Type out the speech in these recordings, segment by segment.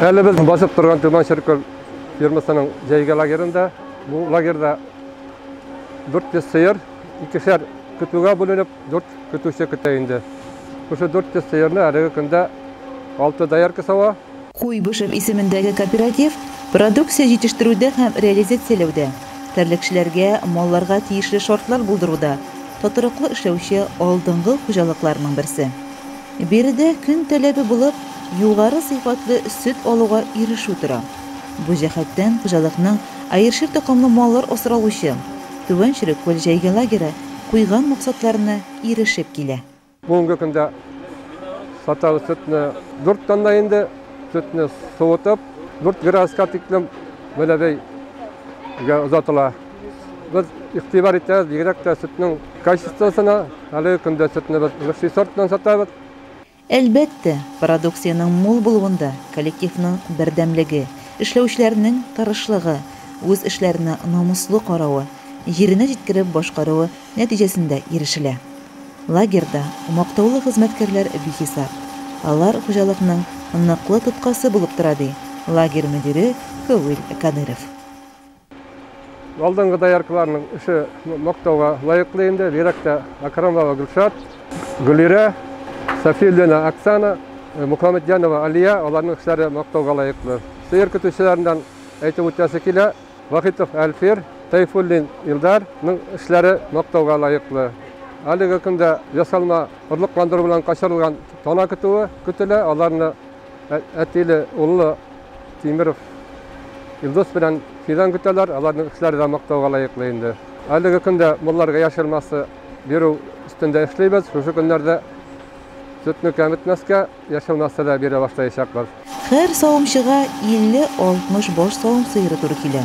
Әле без басып торган Түбән Чиркөл фермасының җәйге лагерында. Бу лагерьда 400 сыер, икешәр көтүгә бүленеп, 4 көтүче көтә инде. Шушы 400 сыерны әлеге көндә 6 доярка сава. Куйбышев исемендәге кооператив продукция җитештерүдә һәм реализацияләүдә, терлекчеләргә, малларга тиешле шартлар булдыруда тотрыклы эшләүче алдынгы хуҗалыкларның берсе. Биредә көн таләбе булып югары сыйфатлы сөт алуга ирешү тора. Бу җәһәттән хуҗалыкның Айршир токымлы маллар асралучы Түбән Череккүл җәйге лагере куйган максатларына ирешеп килә. Бүгенге көндә сатабыз сөтне 4 тонна инде. Сөтне суытып, 4 градуска тиклем Бәләбәйгә озатыла. Без игътибар итәбез, бигрәк тә сөтнең качествосына. Әлеге көндә сөтне без лучший сорт белән сатабыз. Әлбәттә, продукциянең мул булуында коллективның бердәмлеге, эшләүчеләрнең тырышлыгы, үз эшләренә намуслы каравы, җиренә җиткереп башкаруы нәтиҗәсендә ирешелә. Лагерьда мактаулы хезмәткәрләр бихисап. Алар хуҗалыкның ныклы тоткасы булып тора, ди лагерь мөдире Фәвил Кадыйров. Алдынгы дояркаларның эше мактауга лаеклы инде, бигрәк тә Акрамова Гөлшат, Гөлирә, Сафиуллина Оксана, Мухаметьянова Алия, аларның эшләре мактауга лаеклы. Сыер көтүчеләреннән әйтеп үтәсе килә, Вахитов Әлфир, Тәйфуллин Илдарның эшләре мактауга лаеклы. Әлеге көндә ясалма орлыкландыру белән качырылган тана көтүе көтелә. Аларны әтиле, уллы Тимиров Илдус белән Фидан көтәләр. Аларның эшләре дә мактауга лаеклы инде. Әлеге көндә малларга яшел масса бирү өстендә эшлибез. Шушы көннәрдә сөтне кәметмәскә, яшел масса да бирә башлаячакбыз. Һәр савымчыга 50-60 баш савым сыеры туры килә.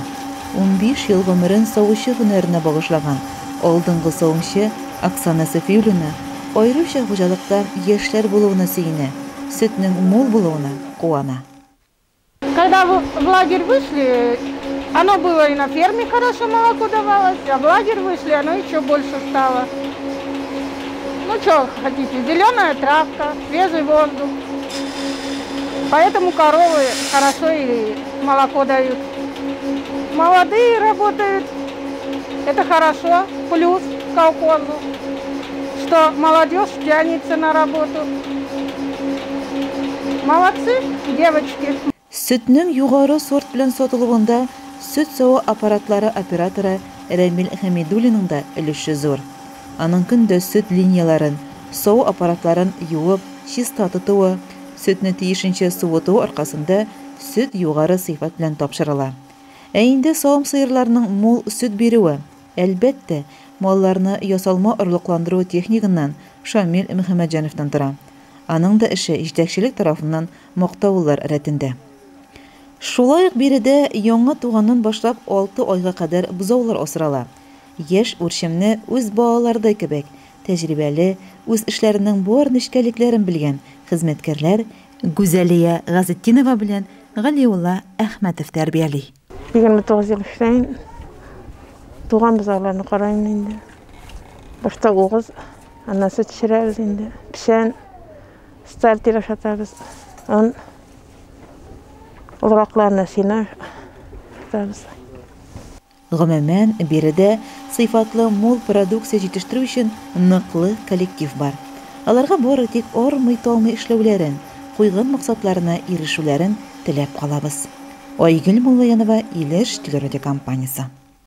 15 ел гомерен савучы һөнәренә багышлаган алдынгы савымчы Оксана Сафиуллина аеруча хуҗалыкта яшьләр булуына сөенә, сөтнең мул булуына куана. Когда в лагерь вышли, оно было и на ферме хорошо молоко давалось, а в лагерь вышли, оно еще больше стало. Ну что хотите, зеленая травка, свежий воздух. Поэтому коровы хорошо и молоко дают. Молодые работают, это хорошо, плюс колхозу, что молодежь тянется на работу. Молодцы, девочки. Сөтнең югары сорт белән сатылуында сөт саву аппаратлары операторы Рәмил Хәмидуллинның да өлеше зур. Аның көндә сөт линияләрен, саву аппаратларын юып, чиста тотуы, сөтне тиешенчә суытуы аркасында сөт югары сыйфат белән тапшырыла. Ә инде савым сыерларының мул сөт бирүе, әлбәттә, малларны ясалма орлыкландыру технигыннан Шамил Мөхәммәтҗановтан тора. Аның да эше җитәкчелек тарафыннан мактаулылар рәтендә. Шулай ук биредә яңа туганнан башлап 6 айга кадәр бозаулар асрала. Яшь үрчемне үз балалардай кебек тәҗрибәле, үз эшләренең бар нечкәлекләрен белгән хезмәткәрләр Гүзәлия Газетдинова белән Галиулла Әхмәтов тәрбияли. 29 ел эшләйм. Туган бозауларны карыйм инде. Башта угыз, аннан сөт төшерәбез инде. Печән, стартер ашатабыз. Он олыракларны сено ашатабыз. Гомумән, биредә сыйфатлы мул продукция җитештерү өчен ныклы коллектив бар. Аларга бары тик армый-талмый эшләүләрен, куйган максатларына ирешүләрен теләп калабыз. Айгөл Муллаянова, Илеш телерадиокомпаниясе.